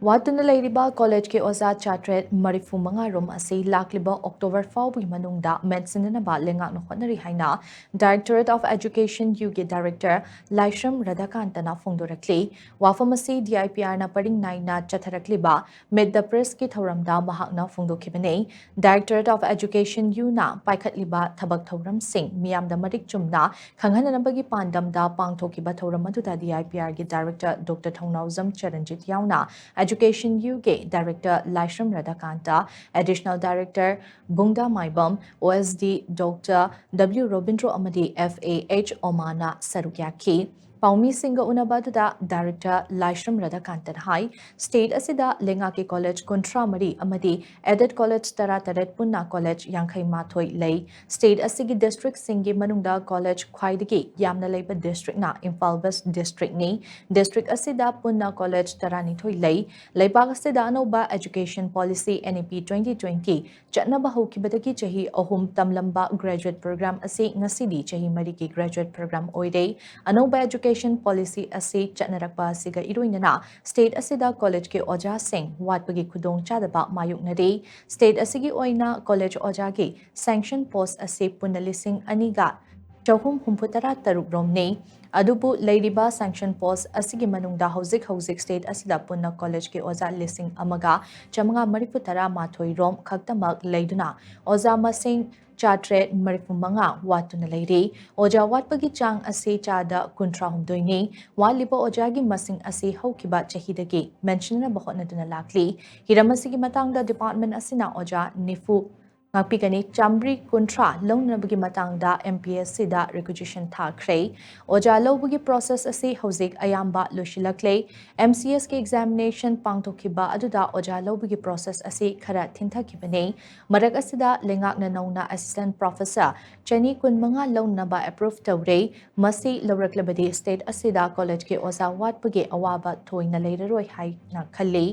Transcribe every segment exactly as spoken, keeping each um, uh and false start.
ꯋꯥꯠꯇꯨꯅ ꯂꯩꯔꯤꯕ ꯀꯣꯂꯦꯖꯀꯤ ꯑꯣꯖꯥ ꯆꯥꯇ꯭ꯔꯦꯠ ꯃꯔꯤꯐꯨ ꯃꯉꯥ ꯔꯣꯝ ꯑꯁꯤ ꯂꯥꯛꯂꯤꯕ ꯑꯣꯛꯇꯣꯕꯔ ꯐꯥꯎꯕꯒꯤ ꯃꯅꯨꯡꯗ ꯃꯦꯟꯁꯤꯟꯅꯅꯕ ꯂꯩꯉꯥꯛꯅ ꯍꯣꯠꯅꯔꯤ ꯍꯥꯏꯅ Directorate of Education U ꯒꯤ Director ꯂꯥꯏꯁ꯭ꯔꯝ ꯔꯥꯙꯥꯀꯥꯟꯇꯅ ꯐꯣꯡꯗꯣꯔꯛꯂꯤ꯫ ꯋꯥꯐꯝ ꯑꯁꯤ D I P R ꯅ ꯄꯔꯤꯡ ꯅꯥꯏꯅ ꯆꯠꯊꯔꯛꯂꯤꯕ Meet the Press ꯀꯤ ꯊꯧꯔꯝꯗ ꯃꯍꯥꯛꯅ ꯐꯣꯡꯗꯣꯛꯈꯤꯕꯅꯤ꯫ Directorate of Education U ꯅ ꯄꯥꯏꯈꯠꯂꯤꯕ ꯊꯕꯛ ꯊꯧꯔꯝꯁꯤꯡ ꯃꯤꯌꯥꯝꯗ ꯃꯔꯤꯛ ꯆꯨꯝꯅ ꯈꯪꯍꯟꯅꯅꯕꯒꯤ ꯄꯥꯟꯗꯝꯗ ꯄꯥꯡꯊꯣꯛꯈꯤꯕ ꯊꯧꯔꯝ ꯑꯗꯨꯗ D I P R ꯒꯤ Director Doctor ꯊꯧꯅꯥꯎꯖꯝ ꯆꯔꯟꯖꯤꯠ ꯌꯥꯎꯅ Education U ꯒꯤ Director ꯂꯥꯏꯁ꯭ꯔꯝ ꯔꯥꯙꯥꯀꯥꯟꯇ, Additional Director ꯕꯨꯡꯗꯥ ꯃꯥꯏꯕꯝ, O S D Doctor W Robindro ꯑꯃꯗꯤ F A H ꯑꯣꯃꯥꯅ ꯁꯔꯨꯛ ꯌꯥꯈꯤ꯫ ꯄꯥꯎꯃꯤꯁꯤꯡꯒ ꯎꯅꯕ ꯑꯗꯨꯗ Director ꯂꯥꯏꯁ꯭ꯔꯝ ꯔꯥꯙꯥꯀꯥꯟꯇꯅ ꯍꯥꯏ, state ꯑꯁꯤꯗ ꯂꯩꯉꯥꯛꯀꯤ ꯀꯣꯂꯦꯖ ꯀꯨꯟꯊ꯭ꯔꯥ ꯃꯔꯤ ꯑꯃꯗꯤ aided ꯀꯣꯂꯦꯖ ꯇꯔꯥ ꯇꯔꯦꯠ ꯄꯨꯟꯅ ꯀꯣꯂꯦꯖ ꯌꯥꯡꯈꯩ ꯃꯥꯊꯣꯏ ꯂꯩ꯫ State ꯑꯁꯤꯒꯤ district ꯁꯤꯡꯒꯤ ꯃꯅꯨꯡꯗ ꯀꯣꯂꯦꯖ ꯈ꯭ꯋꯥꯏꯗꯒꯤ ꯌꯥꯝꯅ ꯂꯩꯕ district ꯅ ꯏꯝꯐꯥꯜ West district ꯅꯤ꯫ District ꯑꯁꯤꯗ ꯄꯨꯟꯅ ꯀꯣꯂꯦꯖ ꯇꯔꯥꯅꯤꯊꯣꯏ ꯂꯩ꯫ ꯂꯩꯕꯥꯛ ꯑꯁꯤꯗ ꯑꯅꯧꯕ Education Policy N E P twenty twenty ꯆꯠꯅꯕ ꯍꯧꯈꯤꯕꯗꯒꯤ ꯆꯍꯤ ꯑꯍꯨꯝ ꯇꯝꯂꯝꯕ graduate program ꯑꯁꯤ ꯉꯁꯤꯗꯤ ꯆꯍꯤ ꯃꯔꯤꯒꯤ graduate program ꯑꯣꯏꯔꯦ꯫ ꯑꯅꯧꯕ Education Policy ꯑꯁꯤ ꯆꯠꯅꯔꯛꯄ ꯑꯁꯤꯒ ꯏꯔꯣꯏꯅꯅ state ꯑꯁꯤꯗ ꯀꯣꯂꯦꯖꯀꯤ ꯑꯣꯖꯥꯁꯤꯡ ꯋꯥꯠꯄꯒꯤ ꯈꯨꯗꯣꯡꯆꯥꯗꯕ ꯃꯥꯌꯣꯛꯅꯔꯤ꯫ State ꯑꯁꯤꯒꯤ ꯑꯣꯏꯅ ꯀꯣꯂꯦꯖ ꯑꯣꯖꯥꯒꯤ sanction post ꯑꯁꯤ ꯄꯨꯟꯅ ꯂꯤꯁꯤꯡ ꯑꯅꯤꯒ ꯆꯍꯨꯝ ꯍꯨꯝꯐꯨ ꯇꯔꯥ ꯇꯔꯨꯛ ꯔꯣꯝꯅꯤ꯫ ꯑꯗꯨꯕꯨ ꯂꯩꯔꯤꯕ sanction post ꯑꯁꯤꯒꯤ ꯃꯅꯨꯡꯗ ꯍꯧꯖꯤꯛ ꯍꯧꯖꯤꯛ state ꯑꯁꯤꯗ ꯄꯨꯟꯅ ꯀꯣꯂꯦꯖꯀꯤ ꯑꯣꯖꯥ ꯂꯤꯁꯤꯡ ꯑꯃꯒ ꯆꯥꯃꯉꯥ ꯃꯔꯤꯐꯨ ꯇꯔꯥ ꯃꯥꯊꯣꯏ ꯔꯣꯝ ꯈꯛꯇꯃꯛ ꯂꯩꯗꯨꯅ ꯑꯣꯖꯥ ꯃꯁꯤꯡ ꯆꯥꯇ꯭ꯔꯦꯠ ꯃꯔꯤꯐꯨ ꯃꯉꯥ ꯋꯥꯠꯇꯨꯅ ꯂꯩꯔꯤ꯫ ꯑꯣꯖꯥ ꯋꯥꯠꯄꯒꯤ ꯆꯥꯡ ꯑꯁꯤ ꯆꯥꯗ ꯀꯨꯟꯊ꯭ꯔꯥ ꯍꯨꯝꯗꯣꯏꯅꯤ꯫ ꯋꯥꯠꯂꯤꯕ ꯑꯣꯖꯥꯒꯤ ꯃꯁꯤꯡ ꯑꯁꯤ ꯍꯧꯈꯤꯕ ꯆꯍꯤꯗꯒꯤ ꯃꯦꯟꯁꯤꯟꯅꯕ ꯍꯣꯠꯅꯗꯨꯅ ꯂꯥꯛꯂꯤ꯫ ꯍꯤꯔꯝ ꯑꯁꯤꯒꯤ ꯃꯇꯥꯡꯗ department ꯑꯁꯤꯅ ꯑꯣꯖꯥ ꯅꯤꯐꯨ ꯉꯥꯛꯄꯤꯒꯅꯤ꯫ ꯆꯥꯃꯔꯤ ꯀꯨꯟꯊ꯭ꯔꯥ ꯂꯧꯅꯅꯕꯒꯤ ꯃꯇꯥꯡꯗ M P S C ꯗ requisition ꯊꯥꯈ꯭ꯔꯦ꯫ ꯑꯣꯖꯥ ꯂꯧꯕꯒꯤ process ꯑꯁꯤ ꯍꯧꯖꯤꯛ ꯑꯌꯥꯝꯕ ꯂꯣꯏꯁꯤꯜꯂꯛꯂꯦ꯫ M C S ꯀꯤ examination ꯄꯥꯡꯊꯣꯛꯈꯤꯕ ꯑꯗꯨꯗ ꯑꯣꯖꯥ ꯂꯧꯕꯒꯤ process ꯑꯁꯤ ꯈꯔ ꯊꯤꯟꯊꯈꯤꯕꯅꯤ꯫ ꯃꯔꯛ ꯑꯁꯤꯗ ꯂꯩꯉꯥꯛꯅ ꯅꯧꯅ assistant professor ꯆꯅꯤ ꯀꯨꯟꯃꯉꯥ ꯂꯧꯅꯕ approve ꯇꯧꯔꯦ꯫ ꯃꯁꯤ ꯂꯧꯔꯛꯂꯕꯗꯤ state ꯑꯁꯤꯗ ꯀꯣꯂꯦꯖꯀꯤ ꯑꯣꯖꯥ ꯋꯥꯠꯄꯒꯤ ꯑꯋꯥꯕ ꯊꯣꯏꯅ ꯂꯩꯔꯔꯣꯏ ꯍꯥꯏꯅ ꯈꯜꯂꯤ꯫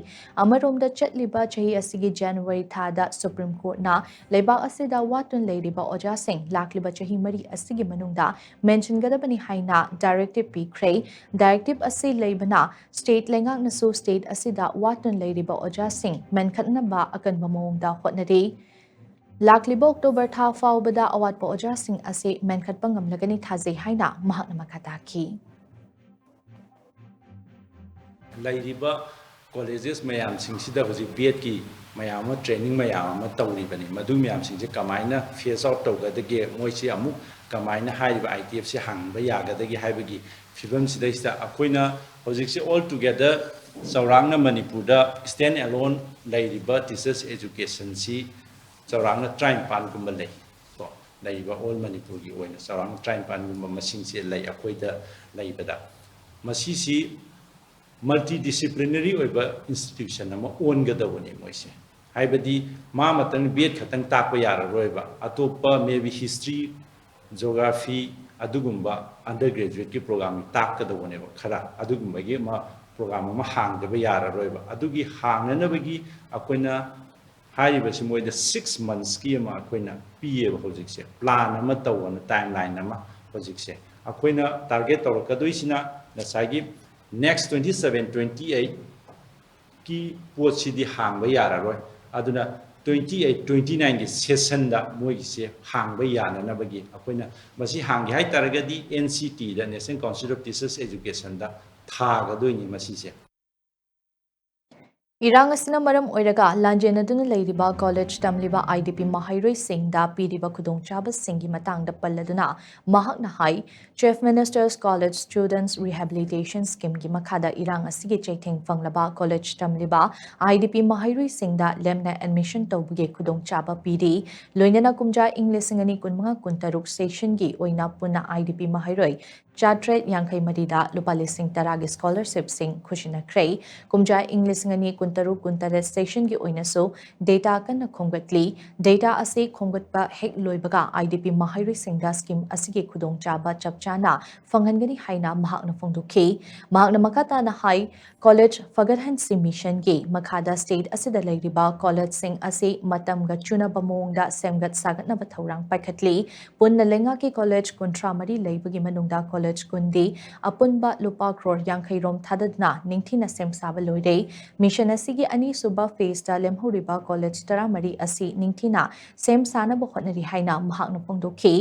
ꯑꯃꯔꯣꯝꯗ ꯆꯠꯂꯤꯕ ꯆꯍꯤ ꯑꯁꯤꯒꯤ January ꯊꯥꯗ Supreme Court ꯅ ꯂꯩꯕꯥꯛ ꯑꯁꯤꯗ ꯋꯥꯠꯇꯨꯅ ꯂꯩꯔꯤꯕ ꯑꯣꯖꯥꯁꯤꯡ ꯂꯥꯛꯂꯤꯕ ꯆꯍꯤ ꯃꯔꯤ ꯑꯁꯤꯒꯤ ꯃꯅꯨꯡꯗ ꯃꯦꯟꯁꯤꯟꯒꯗꯕꯅꯤ ꯍꯥꯏꯅ ꯗꯥꯏꯔꯦꯛꯇꯤꯚ ꯄꯤꯈ꯭ꯔꯦ꯫ ꯗꯥꯏꯔꯦꯛꯇꯤꯚ ꯑꯁꯤ ꯂꯩꯕꯅ ꯁ꯭ꯇꯦꯠ ꯂꯩꯉꯥꯛꯅꯁꯨ ꯁ꯭ꯇꯦꯠ ꯑꯁꯤꯗ ꯋꯥꯠꯇꯨꯅ ꯂꯩꯔꯤꯕ ꯑꯣꯖꯥꯁꯤꯡ ꯃꯦꯟꯈꯠꯅꯕ ꯑꯀꯟꯕ ꯃꯑꯣꯡꯗ ꯍꯣꯠꯅꯔꯤ꯫ ꯂꯥꯛꯂꯤꯕ ꯑꯣꯛꯇꯣꯕꯔ ꯊꯥ ꯐꯥꯎꯕꯗ ꯑꯋꯥꯠꯄ ꯑꯣꯖꯥꯁꯤꯡ ꯑꯁꯤ ꯃꯦꯟꯈꯠꯄ ꯉꯝꯂꯒꯅꯤ ꯊꯥꯖꯩ ꯍꯥꯏꯅ ꯃꯍꯥꯛꯅ ꯃꯈꯥ ꯇꯥꯈꯤ꯫ ꯂꯩꯔꯤꯕ ꯀꯣꯂꯦꯖꯦꯁ ꯃꯌꯥꯝꯁꯤꯡꯁꯤꯗ ꯍꯧꯖꯤꯛ ꯕꯤ ꯑꯦꯗꯀꯤ ꯃꯌꯥꯝ ꯑꯃ, ꯇ꯭ꯔꯦꯅꯤꯡ ꯃꯌꯥꯝ ꯑꯃ ꯇꯧꯔꯤꯕꯅꯤ꯫ ꯃꯗꯨ ꯃꯌꯥꯝꯁꯤꯡꯁꯦ ꯀꯃꯥꯏꯅ ꯐꯦꯁ ꯑꯥꯎꯠ ꯇꯧꯒꯗꯒꯦ, ꯃꯣꯏꯁꯤ ꯑꯃꯨꯛ ꯀꯃꯥꯏꯅ ꯍꯥꯏꯔꯤꯕ ꯑꯥꯏ ꯇꯤ ꯑꯦꯐꯁꯤ ꯍꯥꯡꯕ ꯌꯥꯒꯗꯒꯦ ꯍꯥꯏꯕꯒꯤ ꯐꯤꯕꯝꯁꯤꯗꯩꯁꯤꯗ ꯑꯩꯈꯣꯏꯅ ꯍꯧꯖꯤꯛꯁꯦ ꯑꯣꯜ ꯇꯨꯒꯦꯗꯔ ꯆꯥꯎꯔꯥꯛꯅ ꯃꯅꯤꯄꯨꯔꯗ ꯁ꯭ꯇꯦꯟ ꯑꯦꯂꯣꯟ ꯂꯩꯔꯤꯕ ꯇꯤꯆꯔꯁ ꯑꯦꯖꯨꯀꯦꯁꯟꯁꯤ ꯆꯥꯎꯔꯥꯛꯅ ꯇꯔꯥꯅꯤꯄꯥꯟꯒꯨꯝꯕ ꯂꯩ꯫ ꯀꯣ, ꯂꯩꯔꯤꯕ ꯑꯣꯜ ꯃꯅꯤꯄꯨꯔꯒꯤ ꯑꯣꯏꯅ ꯆꯥꯎꯔꯥꯛꯅ ꯇꯔꯥꯅꯤꯄꯥꯟꯒꯨꯝꯕ ꯃꯁꯤꯡꯁꯦ ꯂꯩ ꯑꯩꯈꯣꯏꯗ ꯂꯩꯕꯗ꯫ ꯃꯁꯤꯁꯤ ꯃꯜꯇꯤ ꯗꯤꯁꯤꯄ꯭ꯂꯤꯅꯔꯤ ꯑꯣꯏꯕ ꯏꯟꯁꯇꯤꯇ꯭ꯌꯨꯁꯟ ꯑꯃ ꯑꯣꯟꯒꯗꯧꯕꯅꯤ ꯃꯣꯏꯁꯦ꯫ ꯍꯥꯏꯕꯗꯤ ꯃꯥ ꯃꯇꯝ ꯕꯤ ꯑꯦꯗ ꯈꯛꯇꯪ ꯇꯥꯛꯄ ꯌꯥꯔꯔꯣꯏꯕ, ꯑꯇꯣꯞꯄ maybe ꯍꯤꯁꯇ꯭ꯔꯤ, ꯖꯣꯒ꯭ꯔꯥꯐꯤ, ꯑꯗꯨꯒꯨꯝꯕ ꯑꯟꯗꯔ ꯒ꯭ꯔꯦꯖꯨꯋꯦꯠꯀꯤ ꯄ꯭ꯔꯣꯒ꯭ꯔꯥꯝ ꯇꯥꯛꯀꯗꯧꯕꯅꯦꯕ꯫ ꯈꯔ ꯑꯗꯨꯒꯨꯝꯕꯒꯤ ꯑꯃ ꯄ꯭ꯔꯣꯒ꯭ꯔꯥꯝ ꯑꯃ ꯍꯥꯡꯗꯕ ꯌꯥꯔꯔꯣꯏꯕ꯫ ꯑꯗꯨꯒꯤ ꯍꯥꯡꯅꯅꯕꯒꯤ ꯑꯩꯈꯣꯏꯅ ꯍꯥꯏꯔꯤꯕꯁꯤ ꯃꯣꯏꯗ ꯁꯤꯛꯁ ꯃꯟꯁꯀꯤ ꯑꯃ ꯑꯩꯈꯣꯏꯅ ꯄꯤꯌꯦꯕ ꯍꯧꯖꯤꯛꯁꯦ, ꯄ꯭ꯂꯥꯟ ꯑꯃ ꯇꯧꯑꯣꯅ, ꯇꯥꯏꯝ ꯂꯥꯏꯟ ꯑꯃ꯫ ꯍꯧꯖꯤꯛꯁꯦ ꯑꯩꯈꯣꯏꯅ ꯇꯥꯔꯒꯦꯠ ꯇꯧꯔꯛꯀꯗꯣꯏꯁꯤꯅ ꯉꯁꯥꯏꯒꯤ ꯅꯦꯛꯁ ꯇ꯭ꯋꯦꯟꯇꯤ ꯁꯕꯦꯟ, ꯇ꯭ꯋꯦꯟꯇꯤ ꯑꯩꯠꯀꯤ ꯄꯣꯠꯁꯤꯗꯤ ꯍꯥꯡꯕ ꯌꯥꯔꯔꯣꯏ꯫ ꯑꯗꯨꯅ ꯇ꯭ꯋꯦꯟꯇꯤ ꯑꯩꯠ, ꯇ꯭ꯋꯦꯟꯇꯤ ꯅꯥꯏꯟꯒꯤ ꯁꯦꯁꯟꯗ ꯃꯣꯏꯒꯤꯁꯦ ꯍꯥꯡꯕ ꯌꯥꯅꯅꯕꯒꯤ ꯑꯩꯈꯣꯏꯅ ꯃꯁꯤ ꯍꯥꯡꯒꯦ ꯍꯥꯏ ꯇꯥꯔꯒꯗꯤ ꯑꯦꯟ ꯁꯤ ꯇꯤꯗ, ꯅꯦꯁꯅꯦꯜ ꯀꯥꯎꯟꯁꯤꯜ ꯑꯣꯐ ꯇꯤꯆꯔꯁ ꯑꯦꯖꯨꯀꯦꯁꯟꯗ ꯊꯥꯒꯗꯣꯏꯅꯤ ꯃꯁꯤꯁꯦ꯫ ꯏꯔꯥꯡ ꯑꯁꯤꯅ ꯃꯔꯝ ꯑꯣꯏꯔꯒ ꯂꯥꯟꯖꯦꯟꯅꯗꯨꯅ ꯂꯩꯔꯤꯕ ꯀꯣꯂꯦꯖ ꯇꯝꯂꯤꯕ ꯑꯥꯏ ꯗꯤ ꯄꯤ ꯃꯍꯩꯔꯣꯏꯁꯤꯡꯗ ꯄꯤꯔꯤꯕ ꯈꯨꯗꯣꯡꯆꯥꯕꯁꯤꯡꯒꯤ ꯃꯇꯥꯡꯗ ꯄꯜꯂꯗꯨꯅ ꯃꯍꯥꯛꯅ ꯍꯥꯏ, ꯆꯤꯐ ꯃꯤꯅꯤꯁꯇꯔꯁ ꯀꯣꯂꯦꯖ ꯁ꯭ꯇꯨꯗꯦꯟꯠꯁ ꯔꯤꯍꯦꯕꯤꯂꯤꯇꯦꯁꯟ ꯁ꯭ꯀꯤꯝꯒꯤ ꯃꯈꯥꯗ ꯏꯔꯥꯡ ꯑꯁꯤꯒꯤ ꯆꯩꯊꯦꯡ ꯐꯪꯂꯕ ꯀꯣꯂꯦꯖ ꯇꯝꯂꯤꯕ ꯑꯥꯏ ꯗꯤ ꯄꯤ ꯃꯍꯩꯔꯣꯏꯁꯤꯡꯗ ꯂꯦꯝꯅ ꯑꯦꯗꯃꯤꯁꯟ ꯇꯧꯕꯒꯤ ꯈꯨꯗꯣꯡꯆꯥꯕ ꯄꯤꯔꯤ꯫ ꯂꯣꯏꯅꯅ ꯀꯨꯝꯖꯥ ꯏꯪ ꯂꯤꯁꯤꯡ ꯑꯅꯤ ꯀꯨꯟꯃꯉꯥ ꯀꯨꯟꯇꯔꯨꯛ ꯁꯦꯁꯟꯒꯤ ꯑꯣꯏꯅ ꯄꯨꯟꯅ ꯑꯥꯏ ꯗꯤ ꯄꯤ ꯃꯍꯩꯔꯣꯏ ꯆꯥꯇ꯭ꯔꯦꯠ ꯌꯥꯡꯈꯩ ꯃꯔꯤꯗ ꯂꯨꯄꯥ ꯂꯤꯁꯤꯡ ꯇꯔꯥꯒꯤ ꯁ꯭ꯀꯣꯂꯔꯁꯤꯞꯁꯤꯡ ꯈꯨꯠꯁꯤꯟꯅꯈ꯭ꯔꯦ꯫ ꯀꯨꯝꯖꯥ ꯏꯪ ꯂꯤꯁꯤꯡ ꯑꯅꯤ ꯀꯨꯟꯇꯔꯨꯛ ꯀꯨꯟꯇꯔꯦꯠ ꯁꯦꯁꯟꯒꯤ ꯑꯣꯏꯅꯁꯨ ꯗꯦꯇꯥ ꯀꯟꯅ ꯈꯣꯝꯒꯠꯂꯤ꯫ ꯗꯦꯇꯥ ꯑꯁꯤ ꯈꯣꯝꯒꯠꯄ ꯍꯦꯛ ꯂꯣꯏꯕꯒ IDP ꯃꯍꯩꯔꯣꯏꯁꯤꯡꯗ ꯁ꯭ꯀꯤꯝ ꯑꯁꯤꯒꯤ ꯈꯨꯗꯣꯡꯆꯥꯕ ꯆꯞ ꯆꯥꯅ ꯐꯪꯍꯟꯒꯅꯤ ꯍꯥꯏꯅ ꯃꯍꯥꯛꯅ ꯐꯣꯡꯗꯣꯛꯈꯤ꯫ ꯃꯍꯥꯛꯅ ꯃꯈꯥ ꯇꯥꯅ ꯍꯥꯏ, ꯀꯣꯂꯦꯖ ꯐꯒꯠꯍꯟꯁꯤ ꯃꯤꯁꯟꯒꯤ ꯃꯈꯥꯗ ꯁ꯭ꯇꯦꯠ ꯑꯁꯤꯗ ꯂꯩꯔꯤꯕ ꯀꯣꯂꯦꯖꯁꯤꯡ ꯑꯁꯤ ꯃꯇꯝꯒ ꯆꯨꯅꯕ ꯃꯑꯣꯡꯗ ꯁꯦꯝꯒꯠ ꯁꯥꯒꯠꯅꯕ ꯊꯧꯔꯥꯡ ꯄꯥꯏꯈꯠꯂꯤ꯫ ꯄꯨꯟꯅ ꯂꯩꯉꯥꯛꯀꯤ ꯀꯣꯂꯦꯖ ꯀꯨꯟꯊ꯭ꯔꯥ ꯃꯔꯤ ꯂꯩꯕꯒꯤ ꯃꯅꯨꯡꯗ ꯀꯣꯂꯦꯖ ꯀꯨꯟꯗꯤ ꯑꯄꯨꯟꯕ ꯂꯨꯄꯥ ꯀ꯭ꯔꯣꯔ ꯌꯥꯡꯈꯩ ꯔꯣꯝ ꯊꯥꯗꯗꯨꯅ ꯅꯤꯡꯊꯤꯅ ꯁꯦꯝ ꯁꯥꯕ ꯂꯣꯏꯔꯦ꯫ ꯃꯤꯁꯟ ꯑꯁꯤꯒꯤ ꯑꯅꯤꯁꯨꯕ ꯐꯦꯖꯇ ꯂꯦꯝꯍꯧꯔꯤꯕ ꯀꯣꯂꯦꯖ ꯇꯔꯥꯃꯔꯤ ꯑꯁꯤ ꯅꯤꯡꯊꯤꯅ ꯁꯦꯝ ꯁꯥꯅꯕ ꯍꯣꯠꯅꯔꯤ ꯍꯥꯏꯅ ꯃꯍꯥꯛꯅ ꯐꯣꯡꯗꯣꯛꯈꯤ꯫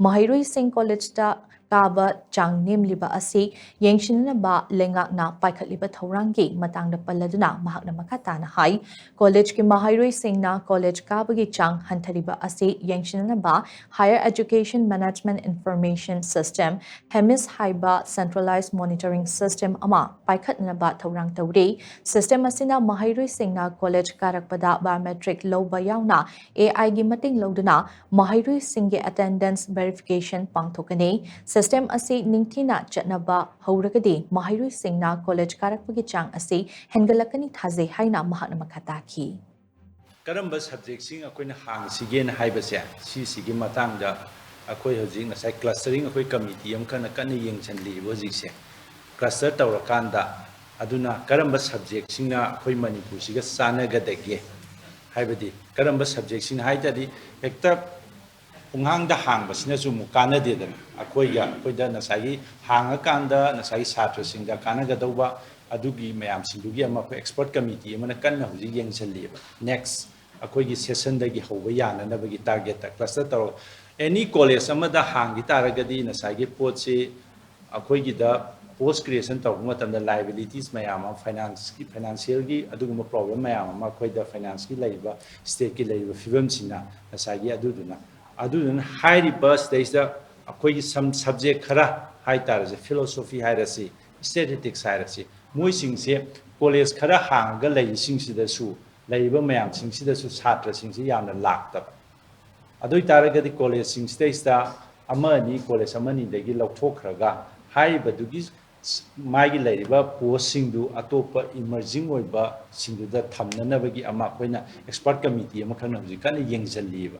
ꯃꯍꯩꯔꯣꯏꯁꯤꯡ ꯀꯣꯂꯦꯖꯇ ꯀꯥꯕ ꯆꯥꯡ ꯅꯦꯝꯂꯤꯕ ꯑꯁꯤ ꯌꯦꯡꯁꯤꯟꯅꯕ ꯂꯩꯉꯥꯛꯅ ꯄꯥꯏꯈꯠꯂꯤꯕ ꯊꯧꯔꯥꯡꯒꯤ ꯃꯇꯥꯡꯗ ꯄꯜꯂꯗꯨꯅ ꯃꯍꯥꯛꯅ ꯃꯈꯥ ꯇꯥꯅ ꯍꯥꯏ, ꯀꯣꯂꯦꯖꯀꯤ ꯃꯍꯩꯔꯣꯏꯁꯤꯡꯅ ꯀꯣꯂꯦꯖ ꯀꯥꯕꯒꯤ ꯆꯥꯡ ꯍꯟꯊꯔꯤꯕ ꯑꯁꯤ ꯌꯦꯡꯁꯤꯟꯅꯕ Higher Education Management Information System, ꯍꯦꯃꯤꯁ ꯍꯥꯏꯕ centralized monitoring system ꯑꯃ ꯄꯥꯏꯈꯠꯅꯕ ꯊꯧꯔꯥꯡ ꯇꯧꯔꯤ꯫ System ꯑꯁꯤꯅ ꯃꯍꯩꯔꯣꯏꯁꯤꯡꯅ ꯀꯣꯂꯦꯖ ꯀꯥꯔꯛꯄꯗ biometric ꯂꯧꯕ ꯌꯥꯎꯅ AIꯒꯤ ꯃꯇꯦꯡ ꯂꯧꯗꯨꯅ ꯃꯍꯩꯔꯣꯏꯁꯤꯡꯒꯤ attendance verification ꯄꯥꯡꯊꯣꯛꯀꯅꯤ꯫ System ꯑꯁꯤ ꯅꯤꯡꯊꯤꯅ ꯆꯠꯅꯕ ꯍꯧꯔꯒꯗꯤ ꯃꯍꯩꯔꯣꯏꯁꯤꯡꯅ ꯀꯣꯂꯦꯖ ꯀꯥꯔꯛꯄꯒꯤ ꯆꯥꯡ ꯑꯁꯤ ꯍꯦꯟꯒꯠꯂꯛꯀꯅꯤ ꯊꯥꯖꯩ ꯍꯥꯏꯅ ꯃꯍꯥꯛꯅ ꯃꯈꯥ ꯇꯥꯈꯤ꯫ ꯀꯔꯝꯕ ꯁꯕꯖꯦꯛꯁꯤꯡ ꯑꯩꯈꯣꯏꯅ ꯍꯥꯡꯁꯤꯒꯦꯅ ꯍꯥꯏꯕꯁꯦ, ꯁꯤꯁꯤꯒꯤ ꯃꯇꯥꯡꯗ ꯑꯩꯈꯣꯏ ꯍꯧꯖꯤꯛ ꯉꯁꯥꯏ clustering ꯑꯩꯈꯣꯏ ꯀꯃꯤꯇꯤ ꯑꯃꯈꯛꯅ ꯀꯟꯅ ꯌꯦꯡꯁꯤꯜꯂꯤꯕ ꯍꯧꯖꯤꯛꯁꯦ꯫ Cluster ꯇꯧꯔꯀꯥꯟꯗ ꯑꯗꯨꯅ ꯀꯔꯝꯕ ꯁꯕꯖꯦꯛꯁꯤꯡꯅ ꯑꯩꯈꯣꯏ ꯃꯅꯤꯄꯨꯔꯁꯤꯒ ꯆꯥꯟꯅꯒꯗꯒꯦ, ꯍꯥꯏꯕꯗꯤ ꯀꯔꯝꯕ ꯁꯕꯖꯦꯛꯁꯤꯡ ꯍꯥꯏ ꯇꯥꯔꯗꯤ ꯍꯦꯛꯇ ꯄꯨꯡꯍꯥꯡꯗ ꯍꯥꯡꯕꯁꯤꯅꯁꯨ ꯑꯃꯨꯛ ꯀꯥꯟꯅꯗꯦꯗꯅ꯫ ꯑꯩꯈꯣꯏꯒ ꯑꯩꯈꯣꯏꯗ ꯉꯁꯥꯏꯒꯤ ꯍꯥꯡꯉꯀꯥꯟꯗ ꯉꯁꯥꯏꯒꯤ ꯁꯥꯇ꯭ꯔꯁꯤꯡꯗ ꯀꯥꯟꯅꯒꯗꯧꯕ ꯑꯗꯨꯒꯤ ꯃꯌꯥꯝꯁꯤꯡꯗꯨꯒꯤ ꯑꯃ ꯑꯩꯈꯣꯏ expert committee ꯑꯃꯅ ꯀꯟꯅ ꯍꯧꯖꯤꯛ ꯌꯦꯡꯁꯤꯜꯂꯤꯑꯕ꯫ Next ꯑꯩꯈꯣꯏꯒꯤ sessionꯗꯒꯤ ꯍꯧꯕ ꯌꯥꯅꯅꯕꯒꯤ targetꯇ cluster ꯇꯧꯔꯒ, any college ꯑꯃꯗ ꯍꯥꯡꯈꯤ ꯇꯥꯔꯒꯗꯤ ꯉꯁꯥꯏꯒꯤ ꯄꯣꯠꯁꯤ ꯑꯩꯈꯣꯏꯒꯤꯗ post creation ꯇꯧꯕ ꯃꯇꯝꯗ liabilities ꯃꯌꯥꯝ ꯑꯃ, financeꯀꯤ, financialꯒꯤ ꯑꯗꯨꯒꯨꯝꯕ problem ꯃꯌꯥꯝ ꯑꯃ ꯑꯩꯈꯣꯏꯗ financeꯀꯤ ꯂꯩꯔꯤꯕ, stateꯀꯤ ꯂꯩꯔꯤꯕ ꯐꯤꯕꯝꯁꯤꯅ ꯉꯁꯥꯏꯒꯤ ꯑꯗꯨꯗꯨꯅ ꯑꯗꯨꯗꯨꯅ ꯍꯥꯏꯔꯤꯕ ꯁꯤꯗꯩꯁꯤꯗ ꯑꯩꯈꯣꯏꯒꯤ some subject ꯈꯔ ꯍꯥꯏ ꯇꯥꯔꯁꯦ, philosophy ꯍꯥꯏꯔꯁꯤ, statistics ꯍꯥꯏꯔꯁꯤ, ꯃꯣꯏꯁꯤꯡꯁꯦ college ꯈꯔ ꯍꯥꯡꯉꯒ ꯂꯩꯔꯤꯁꯤꯡꯁꯤꯗꯁꯨ, ꯂꯩꯔꯤꯕ ꯃꯌꯥꯝꯁꯤꯡꯁꯤꯗꯁꯨ ꯁꯥꯇ꯭ꯔꯁꯤꯡꯁꯤ ꯌꯥꯝꯅ ꯂꯥꯛꯇꯕ꯫ ꯑꯗꯨ ꯑꯣꯏ ꯇꯥꯔꯒꯗꯤ collegeꯁꯤꯡꯁꯤꯗꯩꯁꯤꯗ ꯑꯃ ꯑꯅꯤ, ꯀꯣꯂꯦꯖ ꯑꯃ ꯑꯅꯤꯗꯒꯤ ꯂꯧꯊꯣꯛꯈ꯭ꯔꯒ ꯍꯥꯏꯔꯤꯕꯗꯨꯒꯤ ꯃꯥꯒꯤ ꯂꯩꯔꯤꯕ ꯄꯣꯁꯁꯤꯡꯗꯨ ꯑꯇꯣꯞꯄ ꯏꯃꯔꯖꯤꯡ ꯑꯣꯏꯕꯁꯤꯡꯗꯨꯗ ꯊꯝꯅꯅꯕꯒꯤ ꯑꯃ ꯑꯩꯈꯣꯏꯅ ꯑꯦꯛꯁꯄꯔꯠ ꯀꯃꯤꯇꯤ ꯑꯃꯈꯛꯅ ꯍꯧꯖꯤꯛ ꯀꯟꯅ ꯌꯦꯡꯁꯤꯜꯂꯤꯕ꯫